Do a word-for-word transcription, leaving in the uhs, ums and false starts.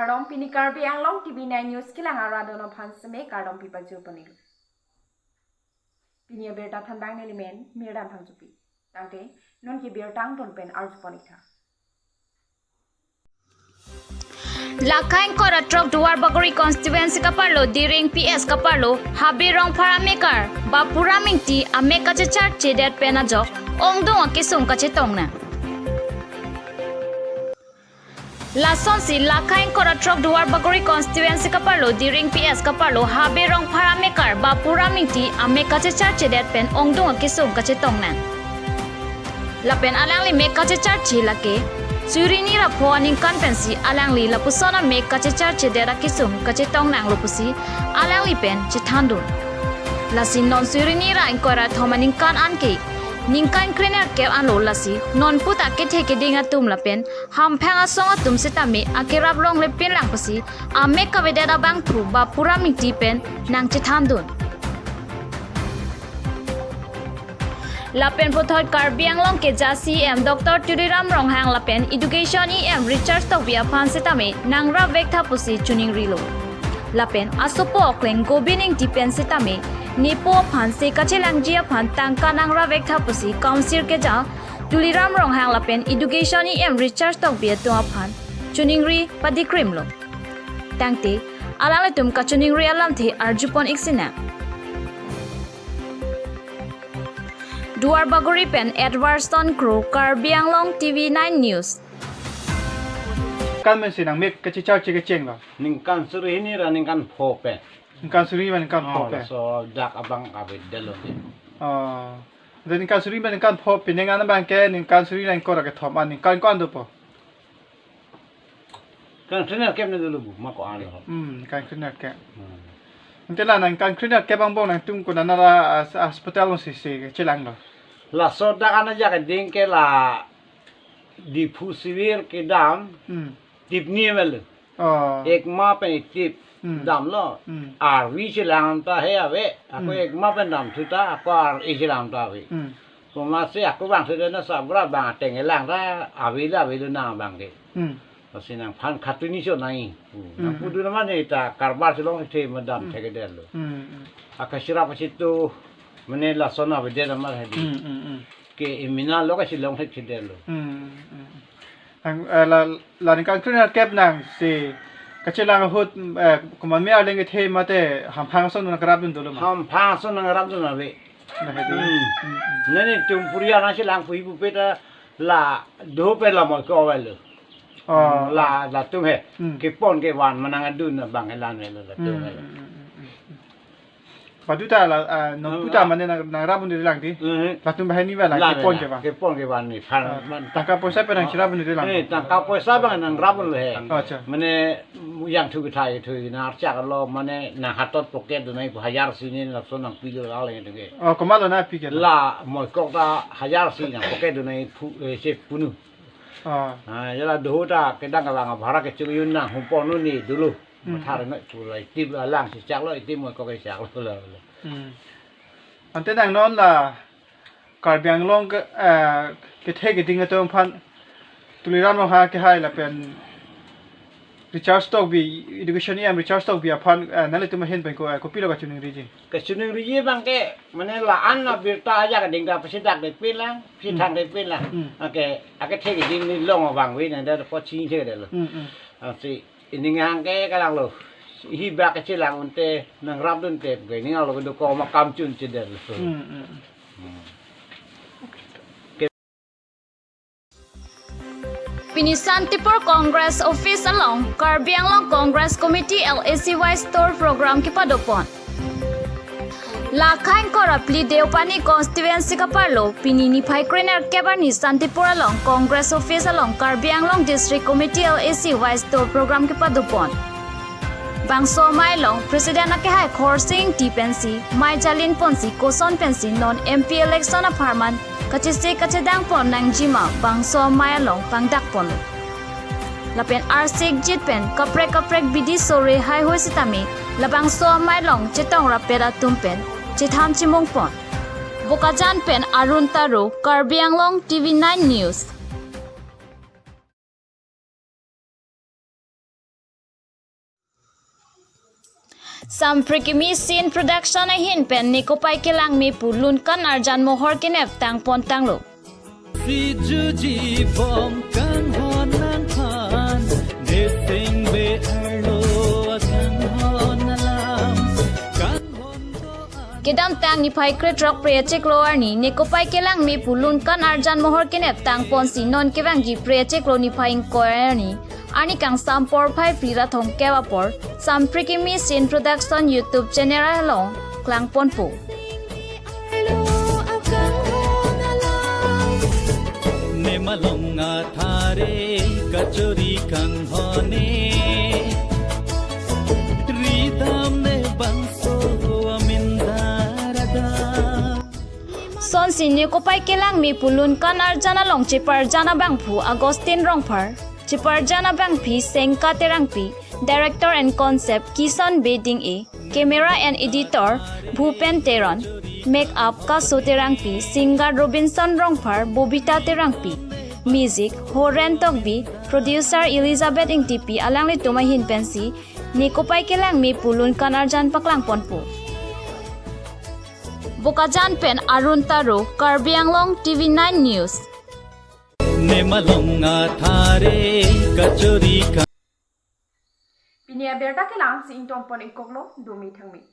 Kardom, pini Karbi Anglong T V nine News kelang arat atum aphan seme kardom pipajir ponlo. Pini abirta thanbang neli men Mirdan Phangchopi. Tangte non ke birta angton pen arju pon-ik tha. Lakha ingkoi ra throk Duarbagori constituency kaparlo Diring P S kaparlo Habe Rongphar amekar Bapuram Ingti amek kachecharchedet pen ajok ongdung akesung kachetong nang. Lasonsi lakha ingkoi ra throk Duarbagori constituency kaparlo Diring P S kaparlo Habe Rongphar amekar Bapuram Ingti amek kachecharchedet pen ongdung akesung kachetong nang. Lapen alangli mek kachecharche lake suri hini ra pho aningkan pensi alangli lapuson amek kachecharchedet akesung kachetong nanglo pusi alangli pen chethandun. Lasi non suri hini ra ingkoi ra thom aningkan anke ningkan krenerkep anlo, lasi non puta kethe keding atum lapen hamphang asong atum setame akerap longle pinlang pusi amek kavedet abangphu Bapuram Ingti pen nangchethandun. Lapen puthot Karbi Anglong keja C E M Doctor Tuliram Ronghang lapen Education E M Richard Tokbi aphan setame nangrapvek tha pusi choningrilo. Lapen asopo okleng Gobin Ingti pen setame nepo aphan se kachelangji aphan tangka nangrapvek tha pusi Council keja Tuliram Ronghang lapen Education E M Richard Tokbi atum aphan choningri padikrimlo. Tangte alanglitum kachoningri alamthe arju pon-ik sinang. Duarbagori pen Edwardson Kro, Karbi Anglong T V nine News. Kan men si nang mek kachecharche kechenglo? Ningkan suri hini ra ningkan pho pen. Ningkan suri hini ra ningkan pho Oh, pen. So dak abang avedetlo ni. Oh. Jadi ningkan suri hini ra ningkan pho pen, ningkan abangke ningkan suri hini ra ingkoi ra kethom an, ningkan ingkoi an dopo? Ningkan krenerkep ni dolo bu, ma ko-an lo. Hmm, ningkan krenerkep. Hmm. Ante la ningkan krenerkep angbong nangtum konat ra as-, hospital alongsi se chelanglo? Laso dak an ajak keding ke la Diphu civil kedam Hmm. tipni melo. Oh. Ekma pen itip Hmm. damlo. Hmm. Arvi chelang ta he ave, ako Hmm. ekma pen damthu ta, ako ar-e chelang ta ave. Hmm. Komatsi ako bang sudah na sabra bang ateng elang ta, ave la ave lo nang abangke. Hmm. Lasi nangphan khatini cho nai. Hmm. Hmm, Nang hmm. pudu nama ne ta karbar chelong the madam Hmm. thekdetlo. Hmm, hmm. Akasira pasitu mane lason avedet nama hedi. Hmm, hmm, hmm. Ke imina lo kachelong thekthedetlo. Hmm, hmm. Nang, eh, la, la ningkan krenerkep nangsi kachelang ahut, eh, komat me arleng kethe mate hamphang asong nangkerapdun dolo ma? Hamphang asong nangrapdun ave. Nah, itu. Hmm. Hmm, hmm. Nani tum purian nangchelang puhi pupe ta la dope la Moikok avelo. Oh. La, latum he. Hmm. Kepon kevan manang adun abang helan avelo latum Hmm, he. hmm, hmm, hmm, hmm. Padu ta la, ah, non Hmm, puta ah. mane nang, nangrapdunde lang di. Hmm. Latum banghini ba la La kepon la, kevan. kepon kevan ni. Phan, Ah, man, tangka poisa pen nangcherapdunde lang. Eh, tangka poisa bang nangrapdunlo he. Oh, acha. Mane yang thu kethai thu nang archak lo mane nang hatot pocket dunai pu hajar si ni laso nangpilo la le nge. Oh, komatlo nangpi ke? La Moikok ta hajar si nang pocket dunai phu, eh, se punu. Ah. Ah, ya la doho ta kedang kalang bhara kechuk yun nang humpon nu ni dolo. Hmm. Mathar na pura itip la lang si chaklo, itip Moikok ke chaklo la. Hmm. Ante nang non la Karbi Anglong ke, eh, kethe keding atum aphan Tuliram Ronghang kehai lapen Richard Tokbi, Education E M Richard Tokbi aphan, eh, nanglitum ahin pen ko, eh, kopilo kachoningriji? Kachoningriji abangke, mane la-an abirta ajak keding ta pasi dak de pinlang, pasi Hmm. thang de pinlang. Hmm. Ake, akethe keding ni long abang ave nang da ko chini thedetlo. Hmm, hmm. Lasi ining hang ke kalanglo. Hi bak kachelang unte nangrapdun te ke ning alo do ko ma kam chun chedetlo. Hmm, hmm. Hmm. Pini Santipur Congress Office along Karbi Anglong Congress Committee L A C Y store program kepadopon. Lakha ingkoi ra phli Deopani constituency kaparlo pini niphai krenerkep arni Santipur along Congress Office along Karbi Anglong District Committee L A C Y store program kepadopon. Bangso amei along President akehai Khorsing Ingti pensi mei jalin ponsi koson pensi non M P election apharman kachese kachedang pon nangji ma bangso amei along pangdak pon. Lapen arsik jit pen kaprek kaprek bidi sore haihui sitame labangso amei along chetong rapet atum pen chethan chimung pon. Bokajan pen Arun Taro, Karbi Anglong T V nine News. Samprikimi Scene Production ahin pen Nekopai Kelangme pu lunkan arjan mohor kenep tangpon tanglo. Si juji bom kanghon nangphan, deseng be arlo kanghon alam, kanghon do. Kedamtang niphai krethrok Phre achiklo arni Nekopai Kelangme pu lunkan arjan mohor kenep tangponsi non kevangji Phre achiklo niphai ingkoi arni, arni kangsam porphai phli ra thomkep apor, Samprikimi Scene Production YouTube channel along klangponpo. Nemalong athare kachori kanghone, ridam ne bangso amin darada. Sonsi Nekopai Kelangme pu lunkan arjan along cheparjan abangphu Augustine Rongphar, cheparjan abangpi Sengka Terangpi, Director and Concept Kison Beding A, Camera and Editor Bhupen Teron, Makeup Kaso Terangpi, Singer Robinson Rongphar, Bobita Terangpi, Music Horen Tokbi, Producer Elizabeth Ingtipi alanglitum ahin pensi Nekopai Kelangme pu lunkan arjan paklangponpo. Bokajan pen Arun Taro, Karbi Anglong T V nine News. Nemalong athare kachori ka. Pini abirta kelang si ingtonpon ikoklo, dumi thangmi.